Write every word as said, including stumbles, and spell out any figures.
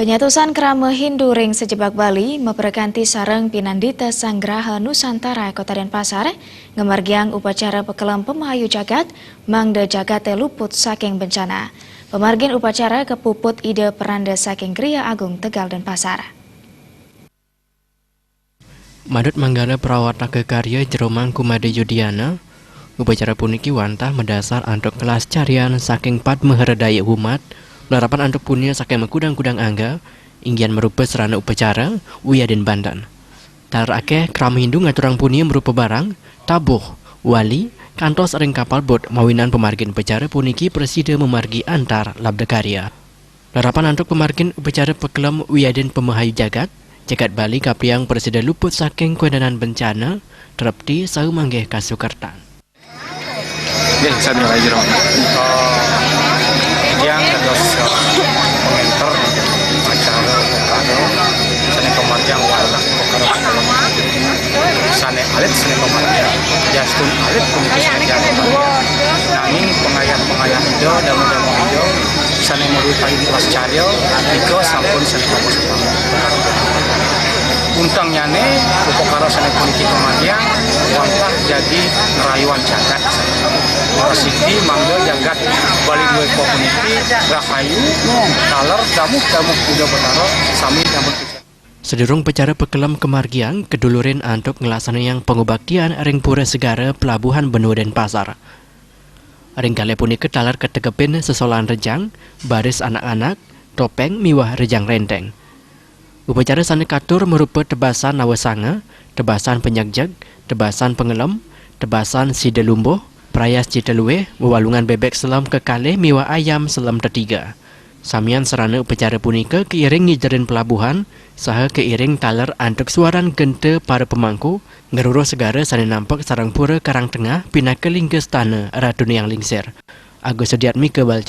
Nyatusan krama Hindu ring sajebag Bali, maprekanti sareng Pinandita Sanggraha Nusantara Kota Denpasar, ngamargiang upacara pakelem pamahayu jagat, mangda jagate luput saking bencana. Pamargin upacara kapuput Ida Peranda saking Griya Agung Tegal Denpasar. Manut manggala prawartaka karya Jero Mangku Made Yudiana, upacara puniki wantah madasar antuk kelas carian saking Padma Hredaya Umat, malarapan antuk punia saking makudang-kudang angga, inggihan marupa sarana upacara, wiadin bandan. Taler akeh krama Hindu ngaturang punia marupa barang, tabuh, wali, kantos ring kapal bot mawinan pamargin upacara puniki prasida mamargi antar labda karya. Larapan antuk pamargin upacara pakelem wiadin pamahayu jagat, jagat Bali kapriang prasida luput saking kawentenan bencana, trepti saha manggih kasukertan. Nggih, sami rayi ro. Eh, tiang dados, eh, pengenter acara upakara sane pamargiang wantah upakara pakelem. Sane alit sane pamargiang, yastun alit puniki sane jaga. Nanging pangayah-pangayah Ida, dama-dama Ida, sane marupain kelas carya, nika sampun sane kapuspang. Untengnyane, upakara sane puniki pamargiang, wantah jagi ngrayuan jagat. Prasidi mangda jagat Bali Dwaepa puniki rahayu, taler damuh-damuh Ida Betara, sami sampun pican. Sadurung upacara pakelem kamargiang, kadulurin antuk nglaksanayang pangubaktian ring Pura Segara Pelabuhan Benua Denpasar. Ring kalih punika taler kategepin sesolan rejang, baris anak-anak, topeng miwah rejang renteng. Upacara sane katur marupa tebasan nawasanga, tebasan panyegjeg, tebasan pangelem, tebasan sida lumbuh, prayascita luih, wewalungan bebek selem kekalih miwah ayam selem tetiga. Samian sarana upacara punika kairing ngijerin pelabuhan, saha kairing taler antuk suaran genta para pemangku, ngruruh segara sane nampek sareng Pura Karang Tengah pinaka lingga stana Ratu Niang Lingsir. Agus Sudiatmika, Bal